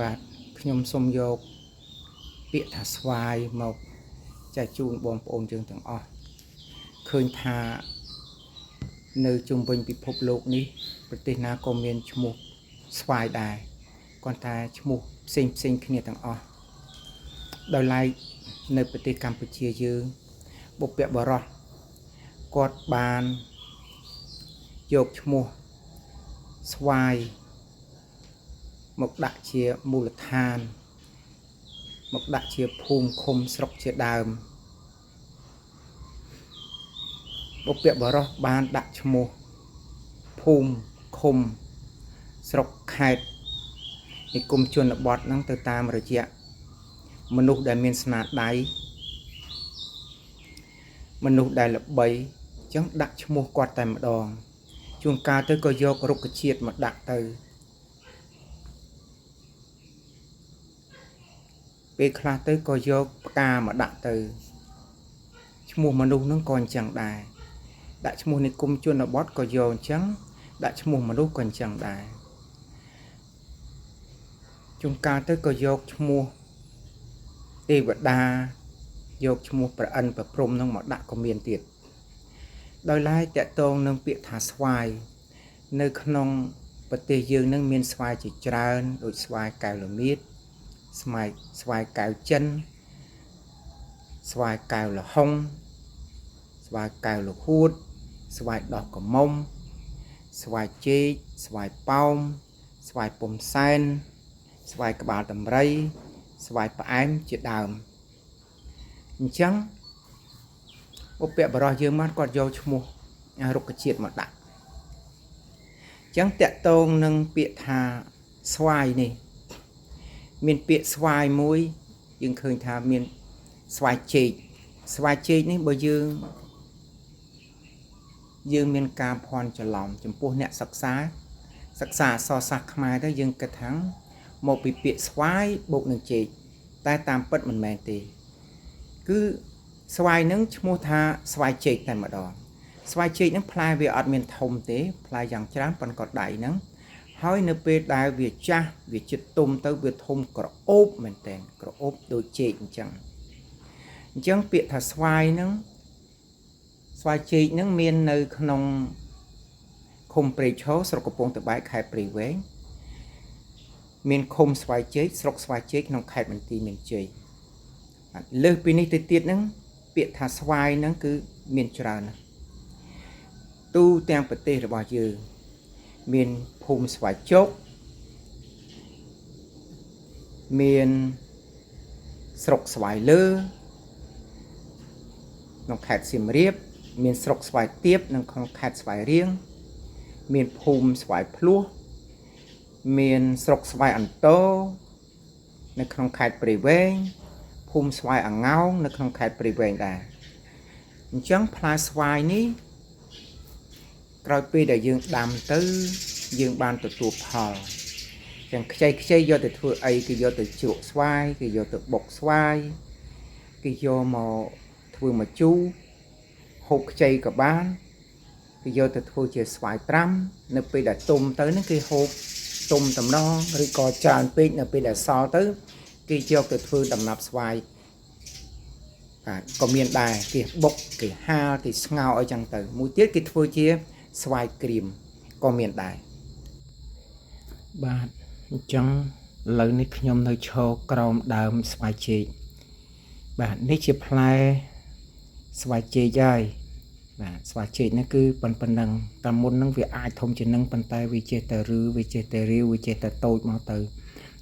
បាទខ្ញុំសូមយកពាក្យថាស្វាយមកចែកជូនបងប្អូនយើងទាំងអស់ឃើញថានៅជុំវិញពិភពលោកនេះប្រទេសណាក៏មានឈ្មោះស្វាយដែរគ្រាន់តែឈ្មោះផ្សេងផ្សេងគ្នាទាំងអស់ដោយឡែកនៅប្រទេសកម្ពុជាយើងបុព្វបុរសគាត់បានយកឈ្មោះស្វាយមកដាក់ជាមូលដ្ឋានមកដាក់ជាភូមិឃុំស្រុកជាដើមបុព្វបុរសបានដាក់ឈ្មោះភូមិឃុំស្រុកខេត្តនិគមជនបទហ្នឹងទៅតាមរយៈមនុស្សដែលមានស្នាដៃមនុស្សដែលល្បីអញ្ចឹងដាក់ឈ្មោះគាត់តែម្ដងជួនកាលទៅក៏យករុក្ខជាតិមកដាក់ទៅពេលខ្លះទៅក៏យកផ្កាមកដាក់ទៅឈ្មោះមនុស្សហ្នឹងក៏អញ្ចឹងដែរដាក់ឈ្មោះនិគមជនបទក៏យកអញ្ចឹងដាក់ឈ្មោះមនុស្សក៏អញ្ចឹងដែរជួនកាលទៅក៏យកឈ្មោះទេវតាយកឈ្មោះព្រះឥន្ទព្រះព្រហ្មនឹងមកដាក់ក៏មានទៀតដោយឡែកតកតងនឹងពាក្យថាស្វាយនៅក្នុងប្រទេសយើងនឹងមានស្វាយជាច្រើនដូចស្វាយកែវល្មៀតស្វាយកែវចិនស្វាយកែវល្ហុងស្វាយកែវលហួតស្វាយដោះក្រមុំស្វាយចេកស្វាយប៉ោមស្វាយពុំសែនស្វាយក្បាលដំរីស្វាយផ្អែមជាដើមអញ្ចឹងបុព្វបុរសយើងមកគាត់យកឈ្មោះរុក្ខជាតិមកដាក់អញ្ចឹងតកតងនឹងពាក្យថាស្វាយនេះមានពាក្យស្វាយមួយយើងឃើញថាមានស្វាយចេកស្វាយចេកនេះបើយើងមានការភ័ន្តច្រឡំចំពោះអ្នកសិក្សាអក្សរសាស្ត្រខ្មែរទៅយើងគិតថាមកពីពាក្យស្វាយបូកនឹងចេកតែតាមពិតមិនមែនទេគឺស្វាយនឹងឈ្មោះថាស្វាយចេកតែម្ដងស្វាយចេកនឹងផ្លែវាអត់មានធំទេផ្លែយ៉ាងច្រើនប៉ុនក៏ដៃហ្នឹងហើយនៅពេលដែលវាចាស់វាចិត្តទុំទៅវាធំក្រអូបមែនតើក្រអូបដូចចេកអញ្ចឹងអញ្ចឹងពាក្យថាស្វាយហ្នឹងស្វាយចេកហ្នឹងមាននៅក្នុងឃុំព្រៃឈរស្រុកកំពង់ត្បែកខេត្តព្រៃវែងមានឃុំស្វាយចេកស្រុកស្វាយចេកក្នុងខេត្តបន្ទាយមានជ័យបាទលើសពីនេះទៅទៀតហ្នឹងពាក្យថាស្វាយហ្នឹងគឺមានច្រើនណាស់ទូទាំងប្រទេសរបស់យើងមានភូមិស្វាយជោគមានស្រុកស្វាយលើក្នុងខេត្តសៀមរាបមានស្រុកស្វាយទៀបនៅក្នុងខេត្តស្វាយរៀងមានភូមិស្វាយភ្លោះមានស្រុកស្វាយអន្តរនៅក្នុងខេត្តព្រៃវែងភូមិស្វាយអងោងនៅក្នុងខេត្តព្រៃវែងដែរអញ្ចឹងផ្លែស្វាយនេះក្រោយពេលដែលយើងដាំទៅយើងបានទទួលផលចឹងខ្ចីយកទៅធ្វើអីគេយកទៅជ្រក់ស្វាយគេយកទៅបុកស្វាយគេយកមកធ្វើម្ជូរហូបខ្ចីក៏បានគេយកទៅធ្វើជាស្វាយត្រាំនៅពេលដែលទុំទៅហ្នឹងគេហូបទុំតំណងឬក៏ច្រើនពេកនៅពេលដែលសល់ទៅគេយកទៅធ្វើដំណាប់ស្វាយបាទក៏មានដែរគេបុកគេហាលគេស្ងោរអីចឹងទៅមួយទៀតគេធ្វើជាស្វាយក្រៀមក៏មានដែរបាទអញ្ចឹងឥឡូវនេះខ្ញុំនៅឈរក្រោមដើមស្វាយចេកបាទនេះជាផ្លែស្វាយចេកហើយបាទស្វាយចេកនេះគឺប៉ុណ្ណឹងតាមមុនហ្នឹងវាអាចធំជាងនឹងប៉ុន្តែវាចេះតែរឺវាចេះតែរាវវាចេះតែតូចមកទៅ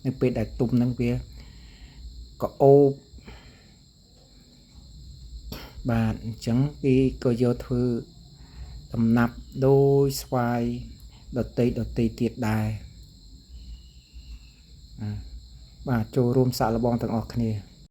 នៅពេលដែលទុំហ្នឹងវាក៏អូបបាទអញ្ចឹងគេក៏យកធ្វើដំណាប់ដោយស្វាយដតីទៀតដែរបាទចូលរួមសាកល្បងទាំងអស់គ្នា។